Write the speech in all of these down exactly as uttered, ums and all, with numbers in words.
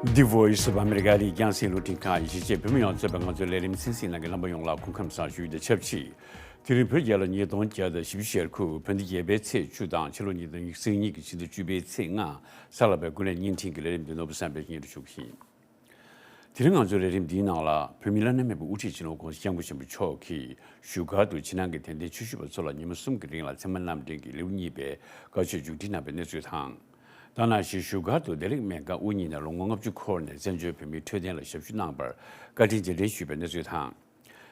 The Voice of America ནི་རྒྱང་སྲིང་རླུང་འཕྲིན་ཁང་ཡིན། གཞིས་བྱེས་བོད་མི་ཡོངས་གཙོས་པའི་ང་ཚོའི་ལས་རིམ་གསན་གཟིགས་གནང་མཁན་རྣམ་པ་ཡོངས་ལ་སྐུ་ཁམས་བཟང་ཞུ་རྒྱུ་དང་ཆབས་ཅིག་དེ་རིང་བོད་རྒྱལ་ལོ་ཉིས་སྟོང་བརྒྱ་དང་བཞི་བཅུ་ཞེ་དགུ་བོད་ཟླ་བརྒྱད་པའི་ཚེས་བཅུ་དང་ཕྱི་ལོ་ཉིས་སྟོང་ཉི་ཤུ་རྩ་གཉིས་ཀྱི་ཕྱི་ཟླ་བཅུ་པའི་ཚེས་ལྔ། གཟའ་ལྷག་པའི་ཀུན་གླེང་བརྙན་འཕྲིན་གྱི་ལས་རིམ་འདི་ནོར་བུ་བསམ་འཕེལ་གྱིས་སྙན་སྒྲོན་ཞུ་གི་ཡིན། དེ་རིང་ང་ཚོའི་ལས་རིམ་འདིའི་ནང་ལ་བོད་མིའི་བླ་ན་མེད་པའི་དབུ་ཁྲིད་སྤྱི་ནོར་༸གོང་ས་༸སྐྱབས་མགོན་ཆེན་པོ་མཆོག་གིས་བཞུགས་སྒར་དུ་ཕྱི་ནང་གི་དད་ལྡན་ཆོས་ཞུ་བ་ཚོ་ལ་ཉི་མ་གསུམ་གྱི་རིང་ལ་ཚད་མ་རྣམ་འགྲེལ་གྱི་ལེའུ་གཉིས་པའི་བཀའ་ཆོས་མཇུག་སྒྲིལ་གནང་བའི་གནས་ཚུལ་དང་། ད་ནང་བཞིན་བཞུགས་སྒར་དུ་བདེ་ལེགས་སྨན་ཁང་དབུ་བརྙེས་ནས་ལོ་ངོ་ལྔ་བཅུ་འཁོར་ནས་བཙན་བྱོལ་བོད་མིའི་འཕྲོད་བསྟེན་ལ་ཞབས་ཞུ་གནང་བར་བཀའ་དྲིན་རྗེས་དྲན་ཞུས་པའི་གནས་ཚུལ་དང་།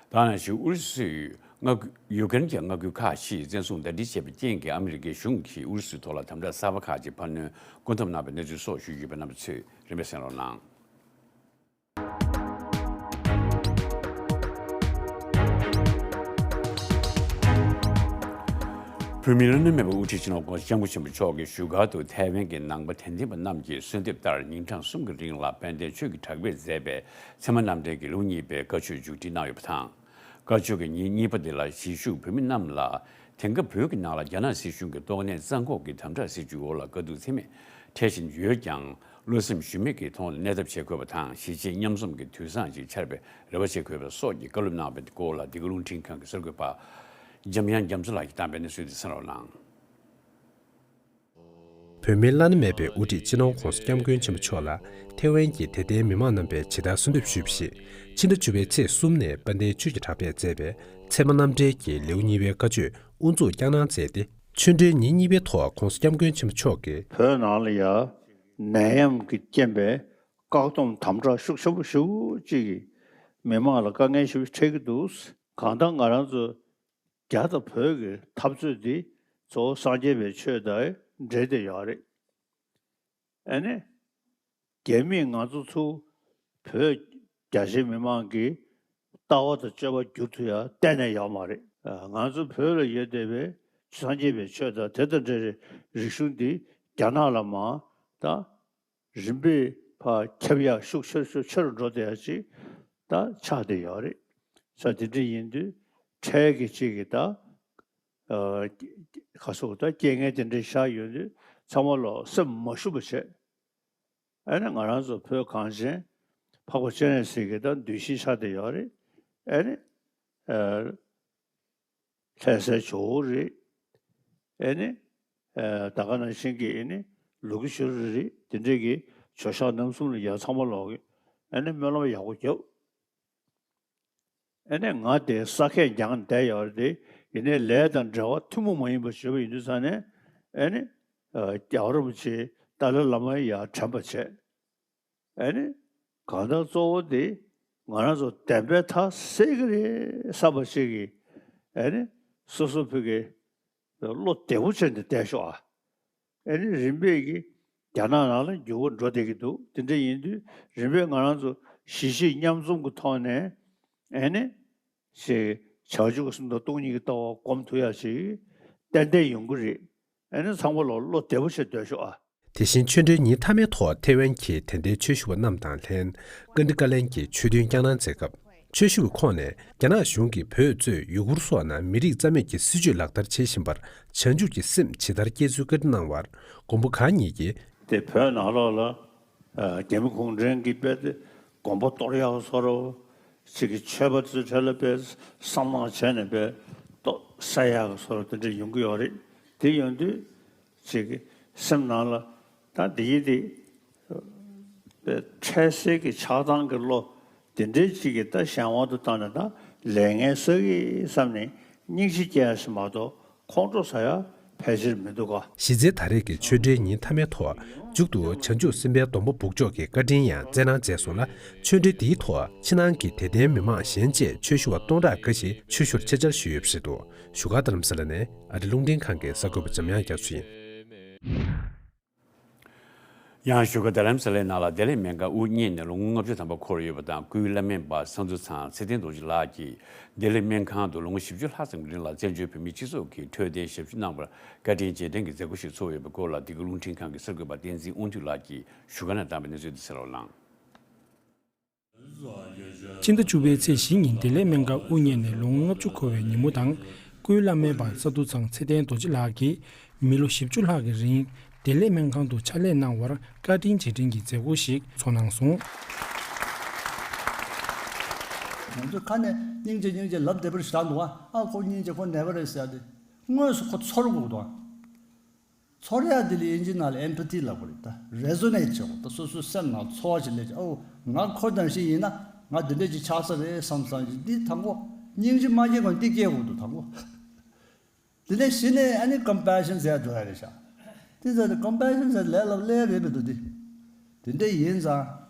ད་ནང་བཞིན་ཨུ་རུ་སུས་མངའ་ཁུལ་ཡུ་ཀེ་རེན་གྱི་མངའ་ཁུལ་ཁག་ཅིག་བཙན་བཟུང་ཟླ་སྒྲིལ་བྱས་པའི་རྐྱེན་གྱིས་ཨ་མི་རི་ཀའི་གཞུང་གིས་ཨུ་རུ་སུའི་ཐོག་ལ་དམ་དྲག་གསར་པ་ཁག་ཅིག་འཕར་སྣོན་བཀོད་འདོམས་གནང་བའི་གནས་ཚུལ་སོགས་ཞུས་ཡོད་པ་རྣམ་པ་ཚོས་རིམ་པས་གསན་རོགས་གནང་། བོད་མིའི་བླ་ན་མེད་པའི་དབུ་ཁྲིད་སྤྱི་ནོར་༸གོང་ས་༸སྐྱབས་མགོན་ཆེན་པོ་མཆོག་གིས་བཞུགས་སྒར་དུ་ཐའེ་ཝན་གྱི་ནང་པ་དད་ལྡན་པ་རྣམས་ཀྱི་གསོལ་འདེབས་ལྟར་ཉིན་གྲངས་གསུམ་གྱི་རིང་ལ་དཔལ་ལྡན་ཆོས་ཀྱི་གྲགས་པས་མཛད་པའི་ཚད་མ་རྣམ་འགྲེལ་གྱི་ལེའུ་གཉིས་པའི་བཀའ་ཆོས་མཇུག་སྒྲིལ་གནང་ཡོད་པ་དང་། བཀའ་ཆོས་ཀྱི་ཉིན་གཉིས་པ་དེ་ལ་གཞིས་བཞུགས་བོད་མི་རྣམས་ལ་དེང་སྐབས་བོད་ཀྱི་ནང་ལ་རྒྱ་ནག་སྲིད་གཞུང་གི་ཏོག་དབྱིབས་གཙང་ཁོག་གི་དམ་དྲག་སྲིད་བྱུས་འོག་ལ་དཀའ་སྡུག་ཚད་མེད་འཕྲད་བཞིན་ཡོད་ཀྱང་། བློ་སེམས་ཞུམ་མེད་ཀྱི་ཐོག་ནས་གནས་ཐབས་བྱེད་དགོས་པ་དང་། གཞིས་བྱེས་མཉམ་འཛོམས་ཀྱི་དུས་བཟང་ཞིག་འཆར་བའི་རེ་བ་བྱེད་དགོས་པ་སོགས་ཀྱི་བཀའ་སློབ་གནང་བའི་སྐོར་ལ་འདི་ག་རླུང་འཕྲིན་ཁང་གི་གསར་འགོད་པ་འཇམ་དབྱངས་རྒྱ་མཚོ་ལགས་ཀྱིས་བཏང་བའི་གནས་ཚུལ་དེ་གསན་རོགས་གནང་། བོད་མིའི་བླ་ན་མེད་པའི་དབུ་ཁྲིད་སྤྱི་ནོར་༸གོང་ས་༸སྐྱབས་མགོན་ཆེན་པོ་མཆོག་ལ་ཐའེ་ཝན་གྱི་དད་ལྡན་མི་མང་རྣམ་པས་ཇི་ལྟར་གསོལ་འདེབས་ཞུས་པ་ཞིག་ཕྱི་ཟླ་བཅུ་པའི་ཚེས་གསུམ་ནས་དཔལ་ལྡན་ཆོས་ཀྱི་གྲགས་པས་མཛད་པའི་ཚད་མ་རྣམ་འགྲེལ་གྱི་ལེའུ་གཉིས་པའི་བཀའ་ཆོས་དབུ་འཛུགས་བསྐྱངས་གནང་མཛད་དེ། ཆོས་འབྲེལ་ཉིན་གཉིས་པའི་ཐོག་༸གོང་ས་༸སྐྱབས་མགོན་ཆེན་པོ་མཆོག་གིས། བོད་ནང་ལ་ཡ་ནད་ཡམས་ཀྱི་རྐྱེན་པས་བཀག་སྡོམ་དམ་དྲག་ཤུགས་ཆེན་པོ་ཞེ་པོ་ཅིག་གིས་མི་མང་ལ་དཀའ་ངལ་ཞེ་པོ་འཕྲད་ཀྱི་འདུག་གང་ལྟར་ང་རང་ཚོ་རྒྱ་དང་བོད་ཀྱི་འཐབ་རྩོད་འདི་གཙོ་བོ་སངས་རྒྱས་པའི་ཆོས་དང་འབྲེལ་ཏེ་ཡོད་རེད། ཨ་ནི། རྒྱ་མིས་ང་ཚོ་ཚུར་བོད་རྒྱ་ཆེའི་མི་མང་གི་ལྟ་བ་དང་སྤྱོད་པ་བསྒྱུར་ཐུབ་ཡ་གཏན་ནས་ཡོད་མ་རེད། ང་ཚོ་བོད་ལ་ཡོད་བསྡད་པའི་སངས་རྒྱས་པའི་ཆོས་དང་དེ་དང་འབྲེལ་བའི་རིག་གཞུང་འདི་རྒྱ་ནག་ལ་མར་ད་རིམ་པས་ཕར་ཁྱབ་ཡག་ཤུགས་ཆེ་རུ་ཆེ་རུ་འགྲོ་བསྡད་ཡ་ཅིག་ད་ཆགས་བསྡད་ཡོད་རེད། ས་དེ་འདྲ་ཡིན་དུས་འཕྲལ་གྱི་ཅིག་གི་ད་ཨ་ཁ་སོགས་ད་རྐྱེན་ངན་དེ་འདྲ་བཞག་ཡོད་དུས་ཚང་མ་ལོག་སེམས་མ་ཞུམ་པ་བྱས། ཨ་ནི་ང་རང་ཚོ་བོད་གངས་ཅན་འཕགས་པ་སྤྱན་རས་གཟིགས་ཀྱི་ད་གདུལ་ཞིང་ཆགས་བསྡད་ཡོད་རེད། ཨ་ནི་ཨ་ལྷ་སའི་ཇོ་བོ་རེད། ཨ་ནི་ཨ་ད་ག་ནང་བཞིན་གྱི་ཨ་ནི་ལུ་གུ་ཞོ་རི་རེད། དེ་འདྲས་ཀྱི་ཇོ་ཤཱཀ་རྣམ་གསུམ་ལ་ཡ་ཚང་མ་ལོག་གི་ཨ་ནི་སྨོན་ལམ་ཡག་པོ་རྒྱབ། ཨ་ནི་ང་དེ་ས་ཁད་རྒྱང་བསྡད་ཡོད་རེད་དེ། ཡིན་ནའི་ལས་དང་འབྲེལ་བ་ཐུན་མོང་མ་ཡིན་པ་བྱེད་པ་ཡིན་དུས་ཙང་ནས། ཨ་ནི་ཨ་རྒྱལ་བ་རིན་པོ་ཆེ་ཏཱ་ལའི་བླ་མ་ཡར་དྲན་པ་བྱས། ཨ་ནི་གང་ལྟར་གཙོ་བོ་དེ་ང་རང་ཚོ་བདེན་པའི་མཐའ་གསལ་གྱི་རེད་བསམ་པ་ཞིག་གིས། ཨ་ནི་སོ་སོ་ཕ་གི་བློ་བདེ་པོ་བྱས་ནས་བསྡད་ཤོག་ཨ། ཨ་ནི་རིམ་པས་ཀྱིས་རྒྱ་ནག་ནང་ལ་འགྱུར་བ་འགྲོ་བསྡད་ཀྱི་འདུག་དེ་འདྲ་ཡིན་དུས་རིམ་པས་ང་རང་ཚོ་གཞིས་བྱེས་མཉམ་འཛོམས་ཀྱི་ཐོག་ནས་ཨ་ནི་ཞེས་བྱང་ཆུབ་ཀྱི་སེམས་དང་སྟོང་ཉིད་ཀྱི་ལྟ་བ་སྒོམ་ཐུབ་ཡ་ཞིག་ཏན་ཏན་ཡོང་གི་རེད། ཨ་ནི་ཚང་མ་ལོག་བློ་བདེ་པོ་བྱས་སྡོད་ཤོག་ཨ། དེ་བཞིན་ཆོས་འབྲེལ་ཉིན་མཐའ་མའི་ཐོག་ཐེ་ཝན་གྱི་དད་ལྡན་ཆོས་ཞུ་བ་རྣམས་དང་ལྷན་བཀའ་འདྲི་བཀའ་ལན་གྱི་ཆོས་ཐུན་བསྐྱངས་གནང་མཛད་སྐབས། ཆོས་ཞུ་བའི་ཁོངས་ནས་རྒྱ་ནག་གཞུང་གིས་བོད་གཙོས་ཡུ་གུར་སོགས་ནང་མི་རིགས་རྩ་མེད་ཀྱི་སྲིད་བྱུས་ལག་བསྟར་བྱེད་བཞིན་པར་བྱང་ཆུབ་ཀྱི་སེམས་ཇི་ལྟར་བསྐྱེད་ཚུལ་བཀའ་འདྲི་གནང་བར། མགོན་པོ་གང་ཉིད་ཀྱིས། དེ་བོད་ནང་ལོགས་ལ་རྒྱ་མི་གུང་ཁྲན་གྱིས་དཔེ་དེ་དགོན་པ་གཏོར་ཡག་བཟོ་འདྲ་བོ་ཅིག་གི་ཆོས་པ་ཚོའི་གྲས་ལ་དཔེ་བསམ་བློ་བྱས་ནས་དཔེ་གཏོར་ས་ཡག་བཟོ་འདྲ་དེ་འདྲ་ཡོང་གི་ཡོད་རེད། དེ་ཡོང་དུས། ཅིག་སེམས་ནང་ལ་ད་འདི་ཡིན་དེ། འཕྲལ་སེལ་གྱི་ཆགས་སྡང་གི་བློ་དེ་འདྲའི་ཅིག་གིས་ད་གཞན་དབང་དུ་བཏང་ནས་ད་ལས་ངན་བསགས་ཀྱི་བསམ་ནས་སྙིང་རྗེ་སྐྱེ་ཡ་ཞིག་མ་གཏོགས་ཁོང་ཁྲོ་ཟ་ཡ་ཕལ་ཆེར་མི་འདུག་ག། གཞི་རྩའི་ད་རེས་ཀྱི་ཆོས་འབྲེལ་ཉིན་མཐའ་མའི་ཐོག་མཇུག་ཏུ་བྱང་ཆུབ་སེམས་དཔའི་སྡོང་པོ་སྦུག་ལྕོག་གིས་བཀའ་དྲིན་ཡང་སྩལ་གནང་མཛད་སོང་ལ། ཆོས་འབྲེལ་འདིའི་ཐོག་ཕྱི་ནང་གི་དད་ལྡན་མི་མང་གཞན་བཅས་ཆོས་ཞུ་བ་སྟོང་ཕྲག་འགའ་ཞིག་ཆོས་ཞུར་ཆེད་བཅར་ཞུས་ཡོད་པ་རེད་འདུག་བཞུགས་སྒར་རྡ་རམ་ས་ལ་ནས་ཨ་རི་རླུང་འཕྲིན་ཁང་གི་གསར་འགོད་པ་འཇམ་དབྱངས་རྒྱ་མཚོ་ཡིན། ཡང་བཞུགས་སྒར་རྡ་རམ་ས་ལའི་ནང་ལ་བདེ་ལེགས་སྨན་ཁང་དབུ་བརྙེས་ནས་ལོ་ངོ་ལྔ་བཅུ་ཐམ་པ་འཁོར་ཡོད་པ་དང་། སྐུའི་བླ་སྨན་པ་ས་འདུ་ཚང་ཚེ་བརྟན་རྡོ་རྗེ་ལགས་ཀྱིས་བདེ་ལེགས་སྨན་ཁང་དུ་ལོ་ངོ་བཞི་བཅུ་ལྷག་ཙམ་གྱི་རིང་ལ་བཙན་བྱོལ་བོད་མིའི་སྤྱི་ཚོགས་ཀྱི་འཕྲོད་བསྟེན་ཞབས་ཞུ་གནང་བར་བཀའ་དྲིན་རྗེས་དྲན་གྱི་མཛད་སྒོ་ཞིག་ཚོགས་ཡོད་པའི་སྐོར་ལ། འདི་ག་རླུང་འཕྲིན་ཁང་གི་གསར་འགོད་པ་བསྟན་འཛིན་དབང་འདུས་ལགས་ཀྱིས་བཞུགས་སྒར་ནས་བཏང་བའི་གནས་ཚུལ་དེ་གསན་རོགས་གནང་། ཕྱི་ཟླ་བཅུ་པའི་ཚེས་བཞི་ཉིན་བདེ་ལེགས་སྨན་ཁང་དབུ་བརྙེས་ནས་ལོ་ངོ་ལྔ་བཅུ་འཁོར་བའི་ཉིན་མོ་དང་། སྐུའི་བླ་སྨན་པ་ས་འདུ་ཚང་ཚེ་བརྟན་རྡོ་རྗེ་ལགས་ཀྱིས་མི་ལོ་བཞི་བཅུ་ལྷག་གི་རིང་ བདེ་ལེགས་སྨན་ཁང་དུ་ཕྱག་ལས་གནང་བར་བཀའ་དྲིན་རྗེས་དྲན་གྱི་མཛད་སྒོ་ཞིག་ཚོགས་གནང་སོང་། ང་ཚོ་ཁ་ནས་སྙིང་རྗེ་སྙིང་རྗེ་ལབ་བདེ་པར་ཞིག་འདུག་ཨ། ཨ་ཁོ་སྙིང་རྗེ་ཁོ་ནད་པ་རེད་ཟེར་ཡ་དེ། དངོས་སུ་ཁོ་ཚོར་དགོས་འདུག་ཨ། ཚོར་ཡ་དེ་ལ་དབྱིན་ཇི་ནང་ལ་ཨེམ་ཕ་ཐི་ལབ་དགོས་རེད་ད། རེ་ཟོ་ནེ་ཊི་བྱེད་དགོས་ད། སོ་སོའི་སེམས་ནང་ཚོར་བ་ཞིག་སླེབས་ཀྱི། ཨོ། ང་ཁོ་ནང་བཞིན་ཡིན་ན་ང་འདི་འདྲ་ཅིག་ཆགས་ས་རེད་བསམ་བསམ་ཞིག་འདི་དང་པོ་སྙིང་རྗེ་མ་སྐྱེ་གོང་འདི་སྐྱེ་དགོས་འདུག་དང་པོ། དེ་ནས་གཞི་ནས་ཨ་ནི་ཀམ་པེ་ཤན་ཟེར་འགྲོ་ཡ་རེད་ཤག་དེ་ཚོ་ནི་ཀམ་པེ་ཤན་ཟེར་ལས་སླ་པོ་ལས་རེད་མི་འདུག་དེ། དེ་འདྲ་ཡིན་ཙང་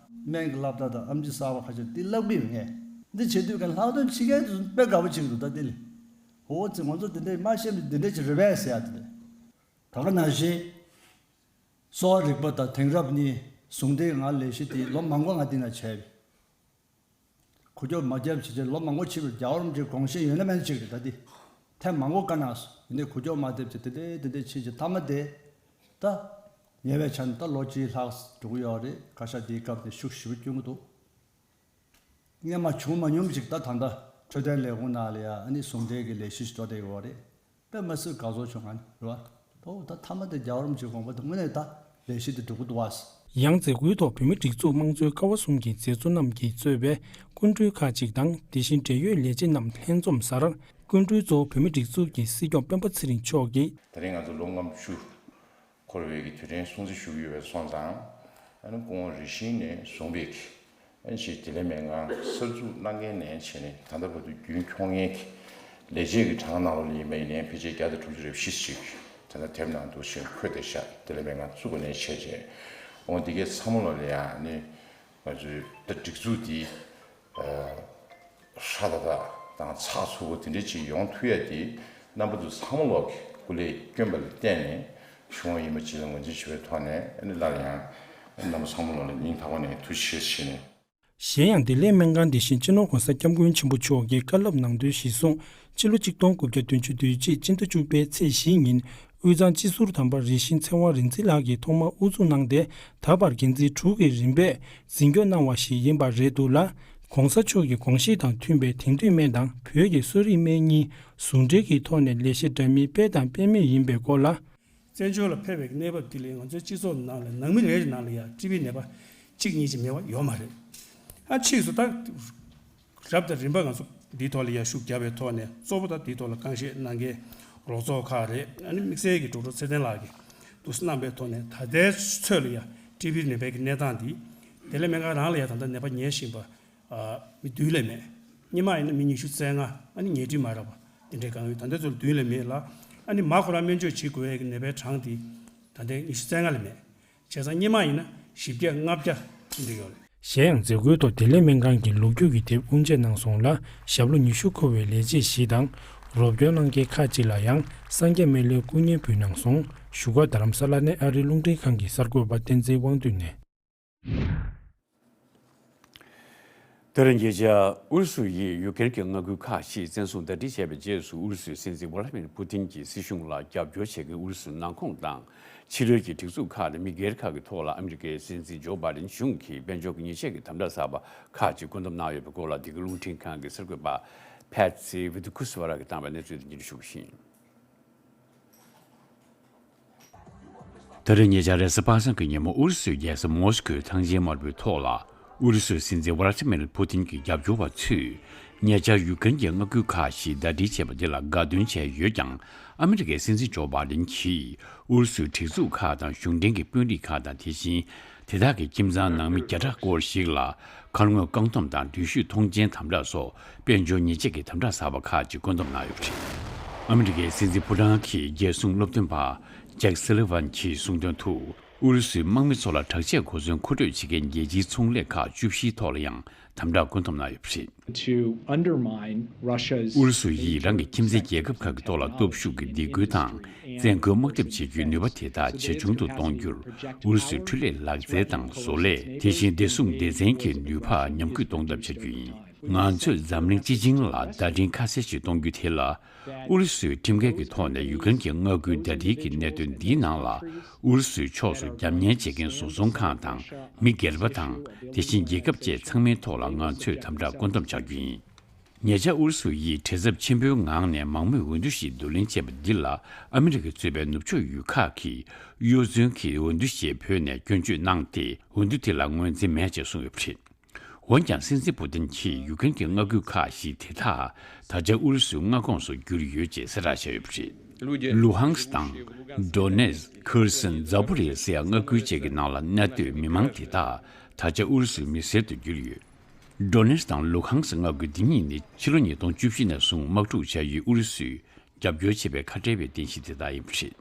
སྨན་གྱི་སློབ་གྲྭ་དང་ཨེམ་ཆི་གསར་པ་ཁ་ཤས་དེ་བསླབ་གི་ཡོད་ངས། འདི་བྱེད་དུས་ཀྱང་ལྷག་དོན་ཕྱི་རྒྱལ་དུ་དཔེ་དགའ་པོ་བྱེད་ཀྱི་འདུག་ད་དེ་ལས། ཨོ་ཙི་ང་ཚོ་དེ་འདྲ་མ་ཤེས་མི་དེ་འདྲ་ཅིག་རེད་པས་ཟེར་ཡ་དེ་རེད། ད་ག་ནང་བཞིན། གསོ་བ་རིག་པ་དང་དེང་རབས་གཉིས་ཟུང་འབྲེལ་ངང་ལས་གཞི་དེ་ལོ་མང་པོ་ང་འདི་ན་བྱས་པས། འགུལ་སྐྱོད་མ་བརྒྱབ་བྱས་བྱས་ལོ་མང་པོ་ཕྱིན་པར་རྒྱལ་བ་རིན་པོ་ཆེའི་དགོངས་བཞེས་ཡོད་ན་མེད་ན་གཅིག་རེད་ད་འདི། ཐེངས་མང་པོ་བཀའ་གནང་སོང་། ཡིན་ནའི་འགུལ་སྐྱོད་མ་ཐེབས་བྱས་དེ་འདྲའི་དེ་འདྲའི་ཕྱིན་བྱས་མཐའ་མ་དེ། ད། ཉེ་བའི་ཆར་ནས་ད་ལོ་གཅིག་ལྷག་འགྲོ་གི་ཡོད་རེད། བཀའ་ཤག་འདིའི་སྐབས་ནས་ཤུགས་ཞེ་པོ་བསྐྱོན་གྱི་འདུག་སྔོན་མ་བྱུང་མ་མྱོང་ཞིག་ད་ད་ལྟ་འཕྲོད་བསྟེན་ལས་ཁུངས་ནང་ལ་ཡ་ཨ་ནི་ཟུང་འབྲེལ་གྱི་ལས་གཞི་ཞིག་འགྲོ་བསྡད་ཡོད་རེད། དཔེ་མ་སྲིད་དགའ་ཚོར་བྱུང་ང་ནི་རེད་བ། ཨོ་ད་མཐའ་མ་དེ་རྒྱལ་བ་རིན་པོ་ཆེའི་དགོངས་པ་དེ་དངོས་གནས་ད་ལས་གཞི་དེ་འགྲོ་གི་འདུག་བ། ཡང་མཛད་སྒོའི་ཐོག་བོད་མིའི་སྒྲིག་འཛུགས་དམངས་གཙོའི་ཀ་བ་གསུམ་གྱི་མཛད་གཙོ་རྣམས་ཀྱིས་གཙོས་པའི་སྐུ་མགྲོན་ཁག་ཅིག་དང་དེ་བཞིན་འབྲེལ་ཡོད་ལས་བྱེད་རྣམས་ལྷན་འཛོམས་སར་སྐུ་མགྲོན་གཙོ་བོ་བོད་མིའི་སྒྲིག་འཛུགས་ཀྱི་སྲིད་སྐྱོང་སྤེན་པ་ཚེ་རིང་མཆོག་གིས། ད་རིང་ང་ཚོ་ལོ་ལྔ་བཅུ་འཁོར་བའི་གི་དུས་དྲན་སྲུང་བརྩི་ཞུ་གི་ཡོད་པ་སོང་ཙང་། ཨ་ནི་སྐུ་ངོ་རིགས་ཤིང་ནས་བཟུང་བའི་གི་ཨ་ནི་ཅིག་བདེ་ལེགས་སྨན་ཁང་གསར་འཛུགས་གནང་མཁན་ནས་བྱས་ནས་ད་ལྟ་བར་དུ་རྒྱུན་འཁྱོངས་མཁན་གྱི་ལས་བྱེད་ཀྱི་གྲངས་ནང་ལོགས་ལ་ཡིན་པ་ཡིན་ནའི་ཕལ་ཆེར་བརྒྱ་དང་དྲུག་ཅུ་རེ་བཞི་ཞིག་ད་ལྟ་དེབ་ནང་འདུག་ཅིང་འཁོད་བསྡད་ཤག་བདེ་ལེགས་སྨན་ཁང་བཙུགས་པ་ནས་བྱས་རྗེས། འོ་འདི་གའི་ཚང་མ་ལོགས་ལ་ཡང་ནི་ང་ཚོའི་ད་སྒྲིག་འཛུགས་འདི་ཧྲ་ཏག་ཏག་དང་ཚགས་ཚུད་པོ་དེ་འདྲ་ཅིག་ཡོང་ཐུབ་ཡ་དེ་རྣམ་པ་ཚོ་ཚང་མ་ལོག་གི་སྐུ་ལས་བསྐྱོན་པ་ལ་བརྟེན་ནས་བྱུང་བ་ཡིན་པ་ཅིག་ལ་ངོས་འཛིན་བྱེད་པའི་ཐོག་ནས་ཨ་ནི་སླར་ཡང་རྣམ་པ་ཚང་མ་ལོག་ལ་སྙིང་ཐག་པ་ནས་ཐུགས་རྗེ་ཆེ་ཞུ་ནས། གཞན་ཡང་བདེ་ལེགས་སྨན་ཁང་དེ་བཞིན་སྤྱི་ནོར་༸གོང་ས་༸སྐྱབས་མགོན་ཆེན་པོ་མཆོག་གིས་བཀའ་སློབ་གནང་དོན་གཞིར་བཟུང་ཕྱི་ལོ་ཆིག་སྟོང་དགུ་བརྒྱ་བདུན་ཅུ་དོན་གཅིག་སྤྱི་ཟླ་བཅུ་པའི་ཚེས་བཞིའི་ཉིན་དབུས་གཙང་སྤྱི་ཟུར་དམ་པ་རིགས་ཤིང་ཚེ་དབང་རིག་འཛིན་ལགས་ཀྱིས་ཐོག་མར་དབུ་འཛུགས་གནང་སྟེ་ད་བར་འགན་འཛིན་དྲུག་གི་རིམ་པས་འཛིན་སྐྱོང་གནང་བ་ཞིག་ཡིན་པ་རེད་འདུག་ལ། ༸གོང་ས་མཆོག་གི་དགོངས་གཞི་དང་མཐུན་པའི་དེང་དུས་སྨན་དང་བོད་ཀྱི་གསོ་རིག་སྨན་གཉིས་ཟུང་འབྲེལ་གྱི་ཐོག་ནས་ལས་གཞི་འདྲ་མིན་སྤེལ་དང་སྤེལ་མུས་ཡིན་པའི་སྐོར་ལ། བཙན་བྱོལ་ལ་ཕེབས་པའི་གནས་བབ་འདི་ལས་ང་ཚོའི་སྤྱི་ཚོགས་ནང་ལ་ནང་མི་རེ་རེ་ནང་ལ་ཡང་ཊི་བི་ནད་པ་གཅིག་གཉིས་ཅིག་མེད་པ་ཡོད་མ་རེད། ཨ་ཕྱིས་སུ་ད་རབ་དང་རིམ་པ་ང་ཚོ་འདིའི་ཐོག་ལ་ཡང་ཤུགས་བརྒྱབ་པའི་ཐོག་ནས་གཙོ་བོ་ད་འདིའི་ཐོག་ལ་རྐང་བཞེས་གནང་མཁན་རོགས་ཚོགས་ཁག་རེད། ཨ་ནི་དམིགས་བསལ་གྱི་ཌོག་ཊར་ཚེ་བརྟན་ལགས་ཀྱིས་འདུག་སེ་གནང་པའི་ཐོག་ནས་ད་ལྟའི་ཚོད་ལ་ཡང་ཊི་བི་ནད་པའི་གི་གནས་སྟངས་འདི་བདེ་ལེགས་སྨན་ཁང་རང་ལ་ཡང་ད་ལྟ་ནད་པ་ཉལ་བཞིན་པ། ཨ་མི་བདུན་ལས་མེད། སྔོན་མ་ཡིན་ན་མི་ཉི་ཤུ་རྩ་ལྔ། ཨ་ནི་ཉལ་ཁྲི་མ་རག་པ་དེ་འདྲའི་གང་ཡོད། ད་ལྟ་ཚོ་ལ་བདུན་ལས་མེད་ལ། ཨ་ནི་མ་ཁོ་རང་སྨན་བཅོས་བྱེད་དགོས་ཡས་ཀྱི་ནད་པའི་གྲངས་དེ་ད་ལྟའི་ཉི་ཤུ་རྩ་ལྔ་ལས་མེད། བྱས་ཙང་སྔོན་མ་ཡིན་ན་བཞི་བརྒྱ་ལྔ་བརྒྱ་དེ་འདྲ་ཡོད་རེད། གཞན་ཡང་མཛད་སྒོའི་ཐོག་བདེ་ལེགས་སྨན་ཁང་གི་ལོ་རྒྱུས་ཀྱི་དེབ་དབུ་འབྱེད་གནང་སོང་ལ། ཞབས་ལོ་ཉི་ཤུ་འཁོར་བའི་ལས་བྱེད་བཞི་དང་། རོགས་སྐྱོར་གནང་མཁན་ཁག་ཅིག་ལ་ཡང་སངས་རྒྱས་སྨན་བླའི་སྐུ་བརྙན་ཕུལ་གནང་སོང་། བཞུགས་སྒར་རྡ་རམ་ས་ལ་ནས་ཨ་རིའི་རླུང་འཕྲིན་ཁང་གི་གསར་འགོད་པ་བསྟན་འཛིན་དབང་འདུས་ནས། དེ་རིང་ཉེ་ཆར་ཨུ་རུ་སུ་ཡིས་ཡུཀ་རེན་གྱི་མངའ་ཁུལ་ཁག་ཞིག་བཙན་བཟུང་ཟླ་སྒྲིལ་བྱས་པའི་རྗེས་སུ། ཨུ་རུ་སུའི་སྲིད་འཛིན་ཝ་ལ་མིར་ཕུ་ཏིན་གྱི་སྲིད་གཞུང་ལ་རྒྱབ་སྐྱོར་བྱེད་མཁན་ཨུ་རུ་སུའི་ནང་ཁོངས་དང་ཕྱི་རོལ་གྱི་སྒྲིག་འཛུགས་ཁག་དང་མི་སྒེར་ཁག་གི་ཐོག་ལ་ཨ་མི་རི་ཀའི་སྲིད་འཛིན་ཇོ་བྷའི་ཌེན་གཞུང་གིས་དཔལ་འབྱོར་གྱི་ཉེས་ཆད་ཀྱི་དམ་དྲག་གསར་པ་ཁག་ཅིག་བཀོད་འདོམས་གནང་ཡོད་པའི་སྐོར་ལ། འདི་ག་རླུང་འཕྲིན་ཁང་གི་གསར་འགོད་པ་ཕེ་ཏི་སི་ཝི་ཏི་ཁུ་སི་ཝ་ར་གིས་བཏང་བའི་གནས་ཚུལ་དེ་སྙན་སྒྲོན་ཞུ་གི་ཡིན། ད་རེས་ཉེ་ཆར་རེས་གཟའ་པ་སངས་ཀྱི་ཉིན་མོ། ཨུ་རུ་སུའི་རྒྱལ་ས་མོ་སི་ཀོའི་ཐང་ཆེན་དམར་པོའི་ཐོག་ལ། ཨུ་རུ་སུའི་སྲིད་འཛིན་ཝ་ལ་ཏི་མིར་ཕུ་ཏིན་གྱི་རྒྱབ་སྐྱོར་བ་ཚོས་ཉེ་ཆར་ཡུཀ་རེན་གྱི་མངའ་ཁུལ་ཁག་ཞིག་ཟླ་སྒྲིལ་བྱས་པ་འདི་ལ་དགའ་སྟོན་བྱས་ཡོད་ཀྱང་། ཨ་མི་རི་ཀའི་སྲིད་འཛིན་ཇོ་བྷའི་ཌེན་གྱིས་ཨུ་རུ་སུའི་སྒྲིག་འཛུགས་ཁག་དང་གཞུང་འབྲེལ་གྱི་དཔོན་རིགས་ཁག་དང་། དེ་བཞིན་དེ་དག་གི་ཁྱིམ་ཚང་ནང་མི་བརྒྱ་ཕྲག་སྐོར་ཞིག་ལ་མཁར་རྔོན་བཀག་སྡོམ་དང་འགྲུལ་བཞུད་ཐོངས་མཆན་དམ་དྲག་སོགས་དཔལ་འབྱོར་ཉེས་ཆད་ཀྱི་དམ་དྲག་གསར་པ་ཁག་ཅིག་བཀོད་འདོམས་གནང་ཡོད་པ་རེད། ཨ་མི་རི་ཀའི་སྲིད་འཛིན་ཕུ་ཀྲང་གི་རྒྱལ་སྲུང་སློབ་སྟོན་པ་ཇེག་སི་ལི་ཝན་གྱིས་གསུངས་དོན་དུ། ཨུ་རུ་སུའི་དམག་མི་ཚོ་ལ་དྲག་ཆས་གོ་མཚོན་མཁོ་སྤྲོད་བྱེད་མཁན་རྒྱལ་སྤྱིའི་ཚོང་ལས་ཁག་བཅུ་བཞིའི་ཐོག་ལ་ཡང་དམ་དྲག་བཀོད་འདོམས་གནང་ཡོད་པ་རེད། To undermine Russia's ཨུ་རུ་སུ་ཡིས་རང་གི་ཁྱིམ་མཚེས་རྒྱལ་ཁབ་ཁག་གི་ཐོག་ལ་སྟོབས་ཤུགས་ཀྱི་སྡིགས་སྐུལ་དང་བཙན་རྒོལ་དམག་འཐབ་བྱེད་རྒྱུའི་ནུས་པ་དེ་དག་ཇེ་ཆུང་དུ་གཏོང་རྒྱུར། ཨུ་རུ་སུའི་འཕྲུལ་ལས་ལག་རྩལ་དང་བཟོ་ལས། དེ་བཞིན་བདེ་སྲུང་སྡེ་ཚན་གྱི་ནུས་པ་ཉམས་རྒུད་གཏོང་ཐབས་བྱ་རྒྱུ་ཡིན། ང་ཚོས་འཛམ་གླིང་སྤྱི་བྱིངས་ལ་བརྡ་འཕྲིན་ཁ་གསལ་ཞིག་གཏོང་རྒྱུ་དེ་ལ། ཨུ་རུ་སུའི་ཁྲིམས་འགལ་གྱི་ཐོག་ནས་ཡུཀ་རེན་གྱི་མངའ་ཁུལ་ཟླ་སྒྲིལ་གྱི་གནད་དོན་འདིའི་ནང་ལ། ཨུ་རུ་སུའི་ཕྱོགས་སུ་རྒྱབ་གཉེར་བྱེད་མཁན་བཟོ་ཚོང་ཁང་དང་མི་སྒེར་པ་དང་། དེ་བཞིན་རྒྱལ་ཁབ་བཅས་ཚང་མའི་ཐོག་ལ་ང་ཚོས་དམ་དྲག་བཀོད་འདོམས་བྱ་རྒྱུ་ཡིན། ཉེ་ཆར་ཨུ་རུ་སུ་ཡིས་བྲེལ་འཚབ་ཆེན་པོའི་ངང་ནས་མང་མོས་འོས་བསྡུ་ཞིག་བསྡུ་ལེན་བྱས་པ་འདི་ལ། ཨ་མི་རི་ཀས་གཙོས་པའི་ནུབ་ཕྱོགས་ཡུལ་ཁག་གིས་གཡོ་ཟོལ་གྱིས་འོས་བསྡུ་ཞེས་བོས་ནས་སྐྱོན་བརྗོད་གནང་སྟེ། འོས་བསྡུ་དེ་ལ་ངོས་འཛིན་མེད་ཅེས་གསུངས་ཡོད་པ་རེད། འོན་ཀྱང་སྲིད་འཛིན་པུ་ཏིན་གྱིས་ཡུ་ཀེན་གྱི་མངའ་ཁུལ་ཁག་ཞིག་དེ་དག་ད་ཆ་ཨུ་རུ་སུའི་མངའ་ཁོངས་སུ་གྱུར་ཡོད་ཅེས་གསལ་བསྒྲགས་བྱས་ཡོད་པ་རེད། ལུ་ཧང་སི་དང་། ཌོ་ནེ་སི། ཁེར་སོན། ཛ་པོ་རི་སི་ཡ་མངའ་ཁུལ་བཅས་ཀྱི་ནང་ལ་གནས་སྡོད་མི་མང་དེ་དག་ད་ཆ་ཨུ་རུ་སུའི་མི་སེར་དུ་གྱུར་ཡོད། ཌོ་ནེ་སི་དང་ལུ་ཧང་སི་མངའ་ཁུལ་འདི་གཉིས་ནི་ཕྱི་ལོ་ཉིས་སྟོང་བཅུ་བཞི་ནས་བཟུང་དམག་འཁྲུག་བྱ་ཡུལ་ཨུ་རུ་སུས་རྒྱབ་སྐྱོར་བྱེད་པའི་ཁ་བྲལ་བའི་རྟེན་གཞི་དེ་དག་ཡིན་པ་རེད།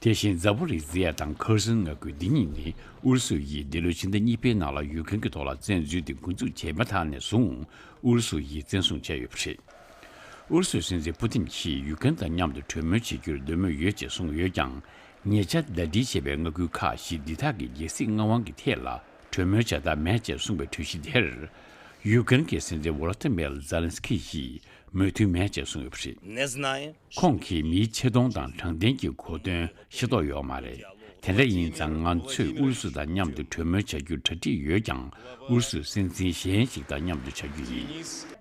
དེ་བཞིན་ཛ་པོ་རི་ཟི་ཡ་དང་ཁེར་སོན་མངའ་ཁུལ་འདི་གཉིས་ནི་ཨུ་རུ་སུ་ཡིས་འདི་ལོའི་ཕྱི་ཟླ་གཉིས་པའི་ནང་ལ་ཡུ་ཀེན་གྱི་ཐོག་ལ་བཙན་འཛུལ་དེ་འགོ་འཛུགས་བྱས་མ་ཐག་ནས་བཟུང་ཨུ་རུ་སུ་ཡིས་བཙན་བཟུང་བྱས་ཡོད་པ་རེད། ཨུ་རུ་སུའི་སྲིད་འཛིན་པུ་ཏིན་གྱིས་ཡུ་ཀེན་དང་མཉམ་དུ་གྲོས་མོལ་བྱེད་རྒྱུར་འདོད་མོས་ཡོད་ཅེས་གསུངས་ཡོད་ཀྱང་། ཉེ་ཆར་ཟླ་སྒྲིལ་བྱས་པའི་མངའ་ཁུལ་ཁག་ཞིག་འདི་དག་གི་རྒྱལ་སྲིད་མངའ་དབང་གི་ཐད་ལ་གྲོས་མོལ་བྱ་ཐབས་མེད་ཅེས་གསུངས་པའི་གྲོས་གཞི་དེར། ཡུ་ཀེན་གྱི་སྲིད་འཛིན་ཝོ་ལོ་ཏི་མེར་ཛེ་ལན་སི་ཀི་ཡིས་མོས་མཐུན་མེད་ཅེས་གསུངས་ཡོད་པ་རེད། ཁོང་གིས་མིའི་ཆེ་མཐོང་དང་དྲང་བདེན་གྱི་གོ་དོན་ཤེས་རྟོགས་ཡོད་མ་རེད། དེ་འདྲ་ཡིན་ཙང་ང་ཚོས་ཨུ་རུ་སུ་དང་མཉམ་དུ་གྲོས་མོལ་བྱ་རྒྱུར་གྲ་སྒྲིག་ཡོད་ཀྱང་། ཨུ་རུ་སུའི་སྲིད་འཛིན་གཞན་ཞིག་དང་མཉམ་དུ་བྱ་རྒྱུ་ཡིན།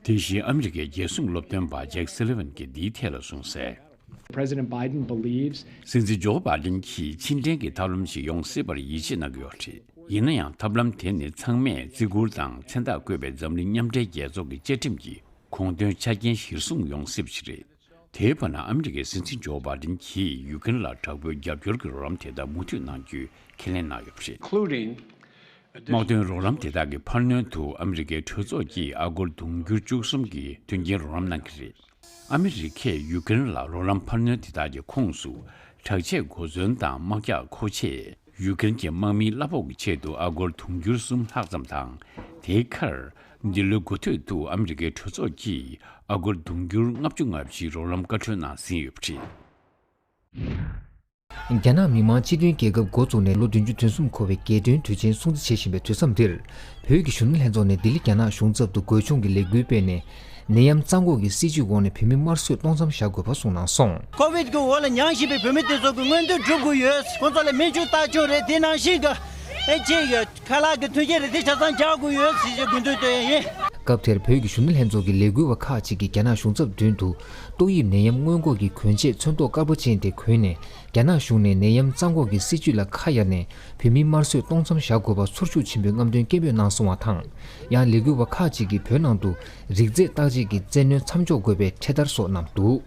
དེ་བཞིན་ཨ་མི་རི་ཀའི་རྒྱལ་སྲུང་སློབ་སྟོན་པ་ཇེག་སུ་ལི་ཝན་གྱིས་འདིའི་ཐད་ལ་གསུངས་གསལ། President Biden believes སྲིད་འཛིན་ཇོ་བྷ་ཌེན་གྱིས་ཕྱིར་འཐེན་གྱི་ཐབས་ལམ་ཞིག་ཡོང་སྲིད་པར་ཡིད་ཆེས་གནང་གི་ཡོད་པ་རེད། ཡིན་ན་ཡང་ཐབས་ལམ་དེ་ནི་ཚང་མས་བརྩི་བཀུར་དང་མཚན་རྟགས་བཀོད་པའི་འཛམ་གླིང་མཉམ་འབྲེལ་རྒྱལ་ཚོགས་ཀྱི་བཅའ་ཁྲིམས་ཀྱི་དགོངས་དོན་ཆ་རྐྱེན་གཞིར་བཟུང་ཡོང་སྲིད་པ་ཞིག་རེད། དེའི་བར་ན་ཨ་མི་རི་ཀའི་སྲིད་འཛིན་ཇོ་བྷ་ཌེན་གྱིས་ཡུ་ཀེན་ལ་དྲག་པོའི་རྒྱབ་སྐྱོར་གྱི་རོགས་རམ་དེ་དག་མུ་མཐུད་གནང་རྒྱུའི་ཁས་ལེན་གནང་ཡོད་པ་རེད། དམག་དོན་རོགས་རམ་དེ་དག་གི་འཕར་སྣོན་དུ་ཨ་མི་རི་ཀའི་གྲོས་ཚོགས་ཀྱིས་ཨ་སྒོར་དུང་ཕྱུར་བཅུ་གསུམ་གྱི་མཐུན་རྐྱེན་རོགས་རམ་གནང་གི་རེད། ཨ་མི་རི་ཀས་ཡུ་ཀེན་ལ་རོགས་རམ་འཕར་སྣོན་དེ་དག་གི་ཁོངས་སུ་དྲག་ཆས་གོ་མཚོན་དང་དམག་རྒྱགས་མཁོ་ཆས། ཡུ་ཀེན་གྱི་དམག་མིའི་གླ་ཕོགས་ཀྱི་ཆེད་དུ་ཨ་སྒོར་དུང་ཕྱུར་གསུམ་ལྷག་ཙམ་དང་། དེའི་ཁར། འདི་ལོའི་འགོ་སྟོད་དུ་ཨ་མི་རི་ཀའི་གྲོས་ཚོགས་ཀྱིས་ཨ་སྒོར་དུང་ཕྱུར་ལྔ་བཅུ་ང་བཞི་རོགས་རམ་བཀའ་འཁྲོལ་གནང་ཟིན་ཡོད་པ་རེད། རྒྱ་ནག་མི་དམངས་སྤྱི་མཐུན་རྒྱལ་ཁབ་འགོ་བཙུགས་ནས་ལོ་བདུན་ཅུ་དོན་གསུམ་འཁོར་བའི་རྒྱལ་སྟོན་དུས་ཆེན་སྲུང་བརྩི་བྱེད་བཞིན་པའི་དུས་མཚམས་འདིར། བོད་ཀྱི་གཞོན་ནུ་ལྷན་ཚོགས་ནས་ལྡི་ལི་རྒྱ་ནག་གཞུང་ཚབ་ཏུ་དགོས་ཆུང་གི་ལས་འགུལ་སྤེལ་ནས། ནད་ཡམས་རྩ་འགོག་གི་སྲིད་ཇུས་འོག་ནས་བོད་མི་དམར་གསོད་གཏོང་མཚམས་བཞག་དགོས་པ་གསུངས་གནང་སོང་། ཀོ་བིད་ཀྱི་འོག་ལ་མྱངས་བཞིན་པའི་བོད་མི་དེ་ཚོ་གི་མངོན་འདོད་སྒྲུབ་དགོས་ཡོད། ཁོང་ཚོ་ལ་སྨན་བཅོས་བརྟག་སྐྱོང་རེད། དེ་ནང་བཞིན་གྱི་ཨེ་ཅེ་ཡོད། ཁ་ལག་གི་མཐུན་རྐྱེན་རེ་དེ་ཆ་ཚང་རྒྱག་དགོས་ཡོད་ཟེར་ཞེས་དགོས་འདུན་བཏོན་ཡིན། སྐབས་དེར་བོད་ཀྱི་གཞོན་ནུ་ལྷན་ཚོགས་ཀྱི་ལས་འགུལ་བ་ཁག་ཅིག་གིས་རྒྱ་ནག་གཞུང་ཚབ་མདུན་དུ་ཏོག་དབྱིབས་ནད་ཡམས་སྔོན་འགོག་གི་གྱོན་ཆས་ཚོན་མདོག་དཀར་པོ་ཅན་དེ་གོན་ནས། རྒྱ་ནག་གཞུང་ནས་ནད་ཡམས་རྩ་འགོག་གི་སྲིད་ཇུས་ལ་ཁ་གཡར་ནས་བོད་མི་དམར་གསོད་གཏོང་མཚམས་བཞག་དགོས་པ་ཚོར་ཤུགས་ཆེན་པོས་རྔམ་སྟོན་སྐད་འབོད་གནང་སོང་བ་དང་། ཡང་ལས་འགུལ་བ་ཁག་ཅིག་གིས་བོད་ནང་དུ་རིགས་རྫས་བརྟག་དཔྱད་ཀྱི་བཙན་གནོན་མཚམས་འཇོག་དགོས་པའི་འཕྲེད་དར་སོགས་བསྣམས་འདུག་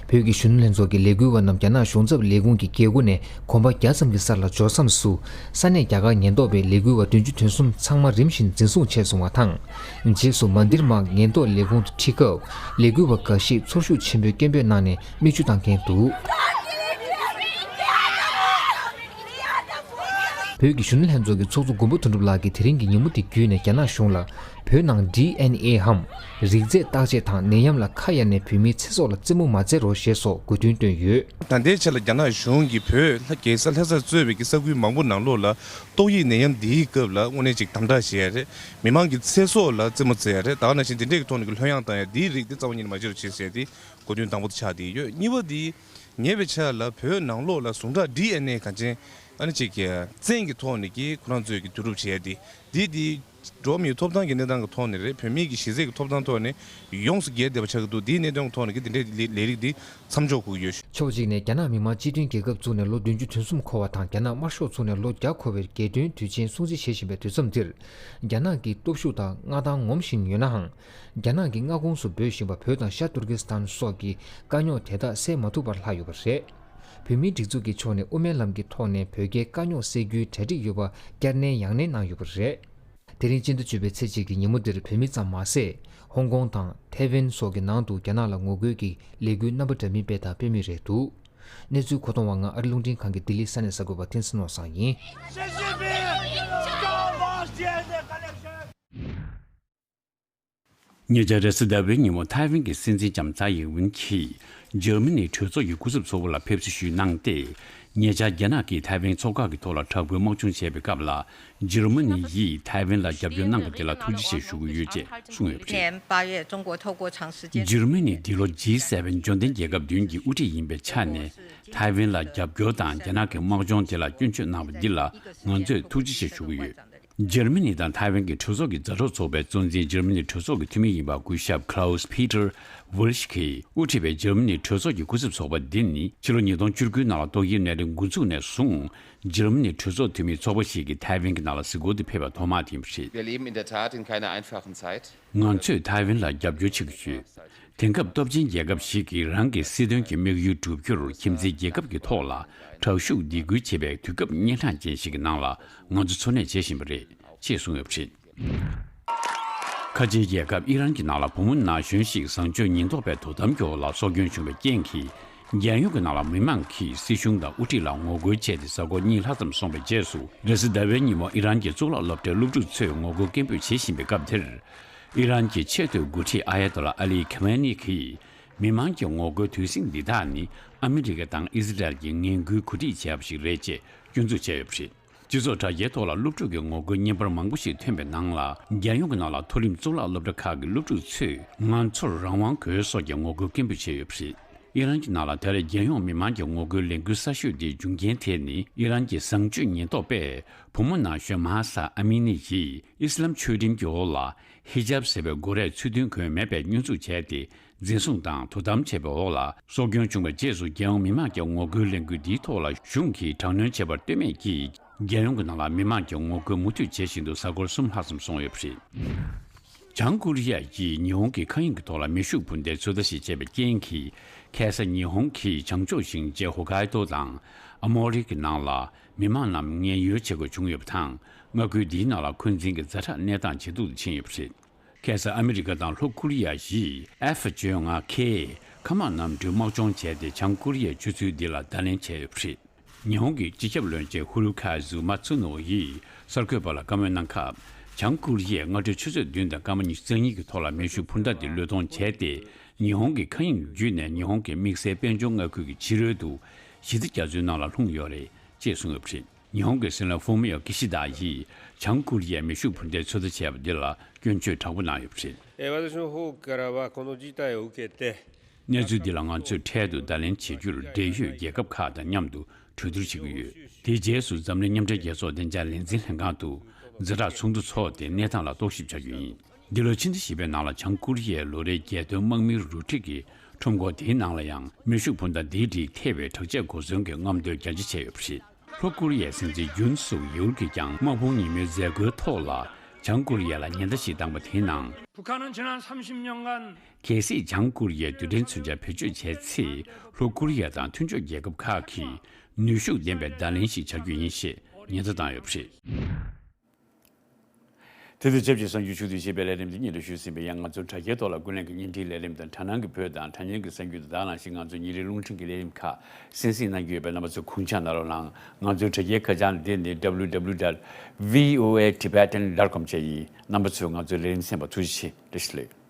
བོད་ཀྱི་གཞོན་ནུ་ལྷན་ཚོགས་ཀྱི་ལས་འགུལ་བ་རྣམས་རྒྱ་ནག་གཞུང་ཚབ་ལས་ཁུངས་ཀྱི་རྒྱལ་སྒོ་ནས་གོམ་པ་བརྒྱ་ཙམ་གྱི་སར་ལ་འབྱོར་མཚམས་སུ། ས་གནས་རྒྱ་གར་ཉེན་རྟོག་པས་ལས་འགུལ་བ་བདུན་ཅུ་དོན་གསུམ་ཚང་མ་རིམ་བཞིན་འཛིན་བཟུང་བྱས་སོང་བ་དང་། རྗེས་སུ་མན་དིར་མར་ཉེན་རྟོག་ལས་ཁུངས་དུ་ཁྲིད་སྐབས། ལས་འགུལ་བ་འགའ་ཤས་ཚོར་ཤུགས་ཆེན་པོས་སྐད་འབོད་གནང་ནས་མིག་ཆུ་བཏང་མཁན་འདུག་བོད་ཀྱི་གཞོན་ནུ་ལྷན་ཚོགས་ཀྱི་ཚོགས་གཙོ་མགོན་པོ་དོན་གྲུབ་ལགས་ཀྱིས་དེ་རིང་གི་ཉིན་མོ་འདི་བརྒྱུད་ནས་རྒྱ་ནག་གཞུང་ལ། བོད་ནང་ཌི་ཨེན་ཨེའམ། རིགས་རྫས་བརྟག་དཔྱད་དང་ནད་ཡམས་ལ་ཁ་གཡར་ནས་བོད་མིའི་ཚེ་སྲོག་ལ་རྩེད་མོ་མ་རྩེ་རོགས་ཞེས་སོགས་དགོས་འདུན་བཏོན་ཡོད། ད་ལྟའི་ཆ་ལ་རྒྱ་ནག་གཞུང་གིས་བོད་ལྷ་རྒྱལ་ས་ལྷ་སར་གཙོས་པའི་གི་ས་ཁུལ་མང་པོ་ནང་ལོགས་ལ་ཏོག་དབྱིབས་ནད་ཡམས་འདིའི་སྐབས་ལ་དངོས་གནས་ཅིག་དམ་དྲག་བྱེད་ཡ་རེད། མི་མང་གི་ཚེ་སྲོག་ལ་རྩེད་མོ་རྩེ་ཡ་རེད། ད་ག་ནང་བཞིན་དེ་འདྲས་ཀྱི་ཐོག་ནས་ཀྱི་ལྷོད་ཡངས་བཏང་ཡ་འདིའི་རིགས་འདི་རྩ་བ་ཉིད་ནས་མ་བྱེད་རོགས་བྱེད་ཟེར་ཡ་འདི་དགོས་འདུན་དང་པོ་དེ་ཆགས་བསྡད་ཡོད། གཉིས་པ་འདི། ཉེ་བའི་ཆར་ལ་བོད་ནང་ལོགས་ལ་ཟུངས་ཁྲག་ཌི་ཨེན་ཨེ་གང་ཅན་ཨ་ནི་ཅིག་གི་བཙན་གྱི་ཐོག་ནས་ཀྱི་ཁོ་རང་ཚོས་ཀྱི་བསྡུ་རུབ་བྱས་ཏེ། འདི་འདི་འགྲོ་བ་མིའི་ཐོབ་ཐང་གི་གནས་སྟངས་ཀྱི་ཐོག་ནས་རེད། བོད་མིའི་གི་གཞི་རྩའི་གི་ཐོབ་ཐང་ཐོག་ནས་ཡོངས་སུ་འགལ་བསྡད་པ་ཆགས་ཀྱི་འདུག་འདིའི་གནད་དོན་གྱི་ཐོག་ནས་ཀྱི་འདི་འདྲའི་ལས་ལས་རིགས་འདི་མཚམས་འཇོག་དགོས་ཀྱི་ཡོད། ཕྱོགས་གཅིག་ནས་རྒྱ་ནག་མི་དམངས་སྤྱི་མཐུན་རྒྱལ་ཁབ་བཙུགས་ནས་ལོ་བདུན་ཅུ་དོན་གསུམ་འཁོར་བ་དང་། རྒྱ་ནག་དམར་ཤོག་ཚུགས་ནས་ལོ་བརྒྱ་འཁོར་བའི་རྒྱལ་སྟོན་དུས་ཆེན་སྲུང་བརྩི་བྱེད་བཞིན་པའི་དུས་མཚམས་འདིར། རྒྱ་ནག་གི་སྟོབས་ཤུགས་དང་མངའ་ཐང་ངོམ་བཞིན་ཡོད་ནའང་། རྒྱ་ནག་གི་མངའ་ཁོངས་སུ་འབོད་བཞིན་པ་བོད་དང་ཤར་ཏུར་ཀི་སི་ཐན་སོགས་ཀྱི་དཀའ་རྙོག་དེ་དག་སེལ་མ་ཐུབ་པར་ལྷག་ཡོད་པ་རེད། བོད་མིའི་སྒྲིག་འཛུགས་ཀྱི་ཕྱོགས་ནས་དབུ་མའི་ལམ་གྱི་ཐོག་ནས་བོད་རྒྱའི་དཀའ་རྙོག་སེལ་རྒྱུའི་གྲ་སྒྲིག་ཡོད་པ་བསྐྱར་ནན་ཡང་ནན་གནང་ཡོད་པ་རེད། དེ་རིང་སྤྱི་ཟླ་བཅུ་པའི་ཚེས་གཅིག་གི་ཉིན་མོ་འདིར་བོད་མི་ཙམ་མ་ཟད། ཧོང་ཀོང་དང་ཐའེ་ཝན་སོགས་ཀྱི་ནང་དུ་རྒྱ་ནག་ལ་ངོ་རྒོལ་གྱི་ལས་འགུལ་རྣམ་པ་འདྲ་མིན་སྤེལ་དང་སྤེལ་མུས་རེད་འདུག་གནས་ཚུལ་མཁོ་གཏོང་བ་ང་ཨ་རི་རླུང་འཕྲིན་ཁང་གི་ལྡི་ལི་ས་གནས་གསར་འགོད་པ་བསྟན་འཛིན་ནོར་བཟང་ཡིན། ཉེ་ཆར་རེས་གཟའ་ཟླ་བའི་ཉིན་མོ་ཐའེ་ཝན་གྱི་སྲིད་འཛིན་ལྕམ་ཚའེ་ཡིན་ཝིན་གྱིས་འཇར་མ་ནིའི་གྲོས་ཚོགས་ཀྱི་སྐུ་ཚབ་ཚོགས་པ་ལ་ཕེབས་བསུ་ཞུས་གནང་སྟེ། ཉེ་ཆར་རྒྱ་ནག་གིས་ཐའེ་ཝན་མཚོ་འགག་གི་ཐོག་ལ་དྲག་པོའི་དམག་སྦྱོང་བྱས་པའི་སྐབས་ལ། འཇར་མ་ནི་ཡིས་ཐའེ་ཝན་ལ་རྒྱབ་སྐྱོར་གནང་བ་དེ་ལ་ཐུགས་རྗེ་ཆེ་ཞུ་གི་ཡོད་ཅེས་གསུངས་ཡོད་པ་རེད། 今年八月，中国透过长时间 འཇར་མ་ནི་འདི་ལོ་ཇི་སེ་ཝེན་འབྱོར་ལྡན་རྒྱལ་ཁབ་བདུན་གྱི་དབུ་ཁྲིད་ཡིན་པའི་ཆ་ནས། ཐའེ་ཝན་ལ་རྒྱབ་སྐྱོར་དང་རྒྱ་ནག་གི་དམག་སྦྱོང་དེ་ལ་སྐྱོན་བརྗོད་གནང་བ་འདི་ལ་ང་ཚོས་ཐུགས་རྗེ་ཆེ་ཞུ་གི་ཡོད། འཇར་མ་ནི་དང་ཐའེ་ཝན་གྱི་གྲོས་ཚོགས་ཀྱི་མཛའ་གྲོགས་ཚོགས་པའི་གཙོ་འཛིན་འཇར་མ་ནི་གྲོས་ཚོགས་ཀྱི་འཐུས་མི་ཡིན་པ་སྐུ་ཞབས་Klaus Peter Wursch གིས་དབུ་ཁྲིད་པའི་འཇར་མ་ནི་གྲོས་ཚོགས་ཀྱི་སྐུ་ཚབ་ཚོགས་པ་འདི་ནི་ཕྱི་ལོ་ཉིས་སྟོང་བཅུ་དགུ་ནང་ལ་ཏོག་དབྱིབས་ནད་རིམས་འགོ་འཛུགས་ནས་བཟུང་འཇར་མ་ནི་གྲོས་ཚོགས་འཐུས་མི་ཚོགས་པ་ཞིག་གིས་ཐའེ་ཝན་གྱི་ནང་ལ་གཟིགས་སྐོར་དུ་ཕེབས་པ་ཐོག་མ་དེ་ཡིན་པ་རེད། Wir leben in der Tat in keiner einfachen Zeit. ང་ཚོས་ཐའེ་ཝན་ལ་རྒྱབ་སྐྱོར་བྱེད་ཀྱི་ཡོད། དེང་སྐབས་སྟོབས་ཆེན་རྒྱལ་ཁབ་ཞིག་གིས་རང་གི་སྲིད་དོན་གྱི་དམིགས་ཡུལ་བསྒྲུབ་རྒྱུར་ཁྱིམ་མཚེས་རྒྱལ་ཁབ་ཀྱི་ཐོག་ལ་དྲག་ཤུགས་སྡིགས་སྐུལ་བྱེད་པའི་དུས་སྐབས་གཉན་འཕྲང་ཅན་ཞིག་གི་ནང་ལ་ང་ཚོ་འཚོ་གནས་བྱེད་བཞིན་པ་རེད་ཅེས་གསུངས་ཡོད་པ་རེད། ཁ་ཆེའི་རྒྱལ་ཁབ་ཨི་རན་གྱི་ནང་ལ་བུ་མོ་ན་གཞོན་ཞིག་བཟང་སྤྱོད་ཉེན་རྟོག་པའི་དོ་དམ་གྱི་འོག་ལ་སྲོག་སྐྱོན་བྱུང་བའི་རྐྱེན་གྱིས། རྒྱལ་ཡོངས་ཀྱི་ནང་ལ་མི་མང་གིས་སྲིད་གཞུང་དང་དབུ་ཁྲིད་ལ་ངོ་རྒོལ་བྱས་ཏེ་གཟའ་འཁོར་གཉིས་ལྷག་ཙམ་སོང་བའི་རྗེས་སུ། རེས་གཟའ་ཟླ་བའི་ཉིན་མོ་ཨི་རན་གྱི་གཙུག་ལག་སློབ་གྲྭའི་སློབ་ཕྲུག་ཚོས་ངོ་རྒོལ་སྐད་འབོད་བྱེད་བཞིན་པའི་སྐབས་དེར། ཨི་རན་གྱི་ཆེས་མཐོའི་འགོ་ཁྲིད་ཨ་ཡ་ཏོ་ལ་ཨ་ལི་ཁ་མེ་ནི་གིས། མི་མང་གི་ངོ་རྒོལ་དུས་ཟིང་འདི་དག་ནི་ཨ་མི་རི་ཀ་དང་ཨི་ཟི་རལ་གྱི་ངན་སྐུལ་གོ་སྒྲིག་བྱས་པ་ཞིག་རེད་ཅེས་སྐྱོན་འཛུགས་བྱས་ཡོད་པ་རེད། སྤྱི་ཚོགས་དྲ་རྒྱའི་ཐོག་ལ་སློབ་ཕྲུག་གི་ངོ་རྒོལ་བརྙན་པར་མང་པོ་ཞིག་ཐོན་པའི་ནང་ལ། རྒྱལ་ཡོངས་ཀྱི་ནང་ལ་མཐོ་རིམ་གཙུག་ལག་སློབ་གྲྭ་ཁག་གི་སློབ་ཕྲུག་ཚོས་ང་ཚོར་རང་དབང་དགོས་སོགས་ཀྱི་ངོ་རྒོལ་སྐད་འབོད་བྱས་ཡོད་པ་རེད། ཨི་རན་གྱི་ནང་ལ་ད་རེས་རྒྱལ་ཡོངས་མི་མང་གི་ངོ་རྒོལ་ལས་འགུལ་གསར་ཤོས་འདིའི་འབྱུང་རྐྱེན་དེ་ནི། ཨི་རན་གྱི་བཟང་སྤྱོད་ཉེན་རྟོག་པས་བུ་མོ་ན་གཞོན་མ་ཧ་ས་ཨ་མི་ནི་ཡིས་ཨི་སི་ལམ་ཆོས་ཁྲིམས་ཀྱི་འོག་ལ་ཧི་ཇབ་ཟེར་བའི་མགོ་རས་ཚུལ་མཐུན་གོན་མེད་པའི་བསྙོན་འཛུགས་བྱས་ཏེ། འཛིན་བཟུང་དང་དོ་དམ་བྱས་པའི་འོག་ལ་སྲོག་སྐྱོན་བྱུང་བའི་རྗེས་སུ། རྒྱལ་ཡོངས་མི་མང་གི་ངོ་རྒོལ་ལས་འགུལ་འདིའི་ཐོག་ལ་གཞུང་གིས་དྲག་གནོན་བྱས་པར་ལྟོས་མེད་ཀྱིས། རྒྱལ་ཡོངས་ཀྱི་ནང་ལ་མི་མང་གི་ངོ་རྒོལ་མུ་མཐུད་བྱེད་བཞིན་དུ་གཟའ་འཁོར་གསུམ་ལྷག་ཙམ་སོང་ཡོད་པ་རེད། བྱང་ཀོ་རི་ཡ་ཡིས་ཉི་ཧོང་གི་མཁའ་དབྱིངས་ཀྱི་ཐོག་ལ་མེ་ཤུགས་འཕུར་མདའི་ཚོད་ལྟ་ཞིག་བྱས་པའི་རྐྱེན་གྱིས། ཁ་སང་ཉི་ཧོང་གི་བྱང་ཕྱོགས་ཤིང་ཅེ་ཧོ་ཀའི་ཏོ་དང་ཨ་མོ་རི་གི་ནང་ལ་མི་མང་རྣམས་ངལ་གཡོལ་བྱེད་དགོས་བྱུང་ཡོད་པ་དང་། མངའ་ཁུལ་འདིའི་ནང་ལ་འཁོན་འཛིན་གྱི་ཛ་དྲག་གནས་སྟངས་ཇེ་སྡུག་ཏུ་ཕྱིན་ཡོད་པ་རེད། ཁ་སང་ཨ་མི་རི་ཀ་དང་ལྷོ་ཀོ་རི་ཡ་ཡིས་ཨེཕ་བཅོ་ལྔ་ཁེ་མཁའ་དམག་གནམ་གྲུའི་དམག་སྦྱོང་བྱས་ཏེ། བྱང་ཀོ་རི་ཡའི་སྤྱོད་ཚུལ་འདི་ལ་བརྡ་ལན་བྱས་ཡོད་པ་རེད། ཉི་ཧོང་གི་སྤྱི་ཁྱབ་བློན་ཆེན་ཧུ་རུ་ཁ་ཟུ་མ་ཚུ་ནོ་ཡིས་གསར་འགོད་པ་ལ་བཀའ་མོལ་གནང་སྐབས། བྱང་ཀོ་རི་ཡས་སྔ་དྲོའི་ཆུ་ཚོད་བདུན་དང་སྐར་མ་ཉི་ཤུ་རྩ་གཉིས་ཀྱི་ཐོག་ལ་མེ་ཤུགས་འཕུར་མདའ་དེ་བློས་གཏོང་བྱས་ཏེ། ཉི་ཧོང་གི་མཁའ་དབྱིངས་བརྒྱུད་ནས་ཉི་ཧོང་གི་དམིགས་བསལ་དཔལ་འབྱོར་མངའ་ཁུལ་གྱི་ཕྱི་རོལ་དུ་གཞི་རྩ་རྒྱ་མཚོའི་ནང་ལ་ལྷུང་ཡོད་རེད་ཅེས་གསུངས་ཡོད་པ་རེད། ཉི་ཧོང་གི་སྲིད་བློན་ཧྥུ་མི་ཡོ་ཀི་ཤི་ད་ཡིས་བྱང་ཀོ་རི་ཡས་མེ་ཤུགས་འཕུར་མདའི་ཚོད་ལྟ་བྱས་པ་འདི་ལ་སྐྱོན་བརྗོད་དྲག་པོ་གནང་ཡོད་པ་རེད། えー私の方からはこの事態を受けて、 གནས་ཚུལ་འདི་ལ་ང་ཚོས་འཕྲལ་དུ་བརྡ་ལན་བྱེད་རྒྱུར་འབྲེལ་ཡོད་རྒྱལ་ཁབ་ཁག་དང་མཉམ་དུ་གྲོས་བསྡུར་བྱེད་ཀྱི་ཡོད། དེའི་རྗེས་སུ་འཛམ་གླིང་མཉམ་འབྲེལ་རྒྱལ་ཚོགས་བདེ་འཇགས་ལས་འཛིན་ལྷན་ཁང་དུ་ཛ་དྲག་ཚོགས་འདུ་འཚོགས་ཏེ་གནས་སྟངས་ལ་རྟོག་ཞིབ་བྱ་རྒྱུ་ཡིན། འདི་ལོའི་ཕྱི་ཟླ་བཞི་པའི་ནང་ལ་བྱང་ཀོ་རི་ཡའི་ལོ་རེའི་རྒྱལ་དོན་དམག་མིའི་རུ་ཁྲིད་ཀྱི་ཁྲོམ་སྐོར་དེའི་ནང་ལ་ཡང་མེ་ཤུགས་འཕུར་མདའ་འདིའི་རིགས་ཐེ་བའི་དྲག་ཆས་གོ་མཚོན་གྱི་རྔམ་སྟོན་རྒྱ་ཆེ་བྱས་ཡོད་པ་རེད། ལྷོ་ཀོ་རི་ཡའི་སྲིད་འཛིན་ཡུན་སུག་ཡུལ་གྱིས་ཀྱང་དམག་དཔུང་ཉིན་མོའི་མཛད་སྒོའི་ཐོག་ལ་བྱང་ཀོ་རི་ཡ་ལ་ཉེན་བརྡ་ཞིག་བཏང་པ་དེའི་ནང་། 북한은 지난 삼십 년간 གལ་སྲིད་བྱང་ཀོ་རི་ཡས་རྡུལ་ཕྲན་མཚོན་ཆ་བེད་སྤྱོད་བྱས་ཚེ། ལྷོ་ཀོ་རི་ཡ་དང་མཐུན་ཕྱོགས་རྒྱལ་ཁབ་ཁག་གིས་ནུས་ཤུགས་ལྡན་པའི་བརྡ་ལན་ཞིག་བྱ་རྒྱུ་ཡིན་ཞེས་ཉེན་བརྡ་བཏང་ཡོད་པ་རེད། དེ་དང་ཆབས་ཅིག་གསར་འགྱུར་ཕྱོགས་བསྡུས་ཞེས་པའི་ལས་རིམ་འདི་སྙན་སྒྲོན་ཞུས་ཟིན་པས། ཡང་ང་ཚོའི་དྲ་རྒྱའི་ཐོག་ལ་ཀུན་གླེང་གི་བརྙན་འཕྲིན་ལས་རིམ་དང་དྲ་སྣང་གི་བོད་དང་དྲ་བརྙན་གྱི་གསར་འགྱུར་དང་དེ་དང་བླངས་ཤིང་ང་ཚོའི་ཉིན་རེའི་རླུང་འཕྲིན་གྱི་ལས་རིམ་ཁག་གསན་གཟིགས་གནང་རྒྱུ་ཡོད་པས། རྣམ་པ་ཚོས་ཁུངས་བཅངས་གནང་རོགས་གནང་། ང་ཚོའི་དྲ་རྒྱའི་ཁ་བྱང་འདི་ནི་www dot voatibetan dot com བཅས་ཡིན། རྣམ་པ་ཚོས་ང་ཚོའི་ལས་རིམ་གསན་པར་ཐུགས་རྗེ་ཆེ། བཀྲ་ཤིས་བདེ་ལེགས།